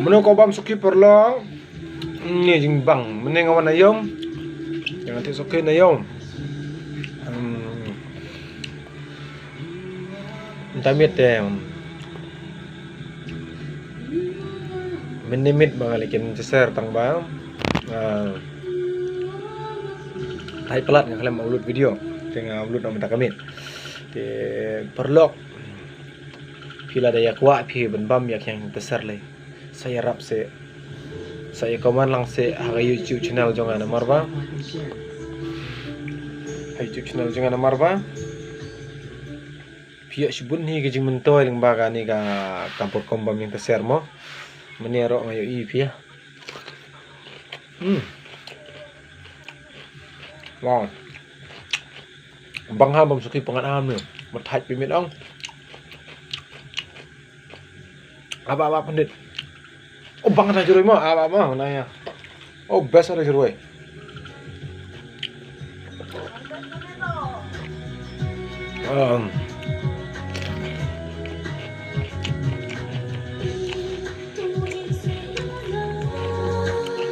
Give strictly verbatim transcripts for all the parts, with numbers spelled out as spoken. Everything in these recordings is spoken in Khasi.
Mano ka bam suki parlok. Ni jingbang. Mene nga wan na yom. Jangan ti suki na yom. Hmm. Nta miet te. Mene miet bang lekin ceser tang bang. Ah. Thait palat nga khlem upload video. Te nga upload na mynta ka miet. Te parlok. Phi lada ïa kwah phi ban bam ïa ka khñiang teser lei. Sa ïarap se. Sa ïa comment lang se ha ka YouTube channel jong nga namar ba. Ha YouTube channel jong nga namar ba. Phi ïoh shibun hi ka jingmyntoi lyngba kane ka kam pyrkhat bam khñiang teser mo. Mane ruh nga ïohi phi ïa. Hmm. Wow. Bang ha bam suki pyngan am ni. Mathait phi miet ong. Aba aba pandit. Oh bang ta juroi mo, aba aba na ya. Oh best ada juroi. Um.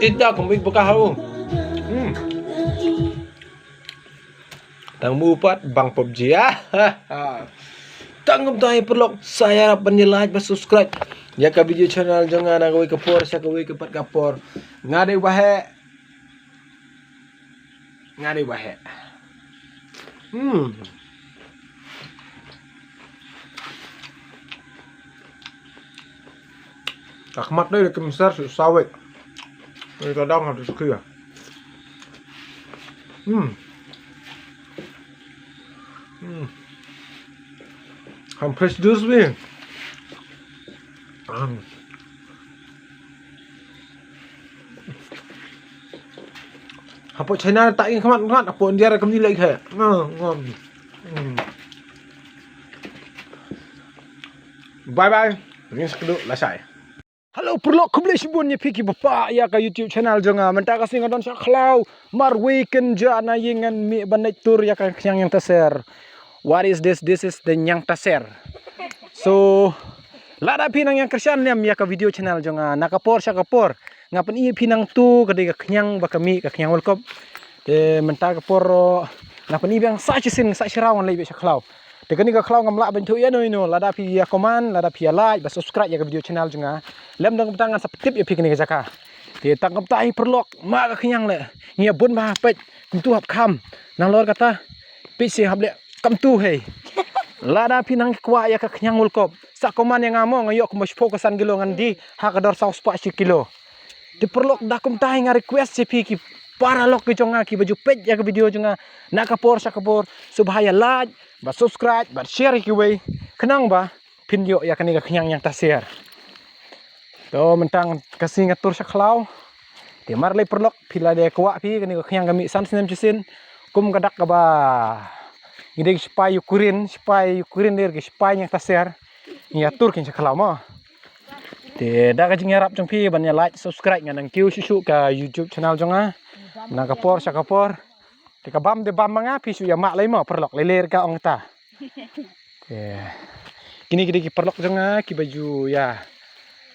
Ita kembali bekah aku. Hmm. Tang mu pat bang PUBG ah. Tang kumta hi parlok sa ïarap ban ïa like ban subscribe ïa ka video channel jong nga na kawei ka por sha kawei ka pat ka por. Nga dei ba heh. Nga dei ba heh. Hmm. Ka khmat dei da ka mixer shu sawek. Dei ka dang ha tu skia. Hmm. Hmm. Ham fresh juice bi. Hmm. Hapoh China ta ing khmat khmat, hapoh India ra kamni leh khe. Ngam, ngam. Hmm. Bye bye. Ring sa kdu lashai. Hello parlok, khublei shibun ïa phi ki ba peit ïa ka YouTube channel jong nga. Mynta ka sngi nga don sha khlaw marwei kynja na ïing ngan mih ban leit tur ïa ka khñiang khñiang teser. What is this? This is the khñiang teser. So lada phi nang ïa kyrshan niam ïa ka video channel jong nga, na ka por sha ka por nga pyni ïa phi nangtu ka dei ka khñiang ba ka mih, ka khñiang wulkop. Te mynta ka por nga pyni biang sa shisien, sa shiraw ngan leit beit sha khlaw. Te kane ka khlaw ngam lah ban ïathuh ïano ïano, lada phi ïa comment, lada phi ïa like bad subscribe ïa ka video channel jong nga, lem dang kumta ngan sa pyntip ïa phi kane ka jaka. Te tang kumta hi parlok, ma ka khñiang leh ngi ïa bun ba peit kumtu hap kham. Nalor kata peit se hap leh kumtu hi. Lada phi nang kwah ïa ka khñiang wulkop, sa comment ïa nga mo, nga ïoh kumba shiphew ka san kilo ngan die ha ka dor saw spah shi kilo. Te parlok, da kumta hi nga request ïa phi ki paralok ki jong nga ki ba ju peit ïa ka video jong nga na ka por sha ka por, sngewbha ïa like bad subscribe bad share ïa kiwei khnang ba phin ïoh ïa kane ka khñiang khñiang teser. To mynta ka sngi nga tur sha khlaw. Te mar lei parlok, phi lada kwah phi kane ka khñiang ka mih san snem shisien kum ka dak kaba ngi dei ki sipai Ukraine, sipai Ukraine dei ki sipai khñiang teser. Ngi ïa tur khein sha khlaw mo. Te da ka jingïarap jong phi ban ïa like subscribe ngan nang kiew shuh shuh ka YouTube channel jong nga. Na ka por sha ka por. Te ka bam te bam ma nga, phi shu ïa mad lei mo parlok, lei lei ka ong ta. Te kine ki dei ki parlok jong nga ki ba ju ïa,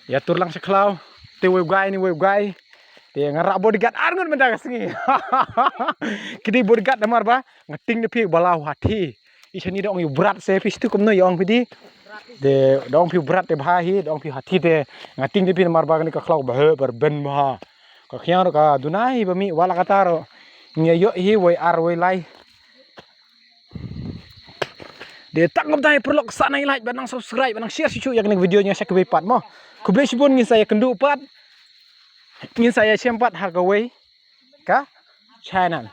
ïa tur lang sha khlaw. Te wei u guy, ni wei u guy. Te nga rah bodyguard ar ngut mynta ka sngi. Ki dei bodyguard namar ba nga tieng da phi ba la u hathi. I shani da ong ïa u brat se phi shu kumno ïa ong phi dei. Te da ong phi u brat te bha hi, da ong phi u hathi te nga tieng da phi namar ba kane ka khlaw ba heh ba rben bha. Ka khñiang ruh ka duna hi ba mih, wat la kata ruh ngi ïa ïoh hi wei ar wei lai. Te tang kumta hi parlok, sa nang like bad nang subscribe bad nang share shuh shuh ïa kane ka video, ngi ïa sha kiwei pat mo. Khublei shibun, ngin sa ïa kynduh pat. Ngin sa ïa shem pat ha kawei ka channel.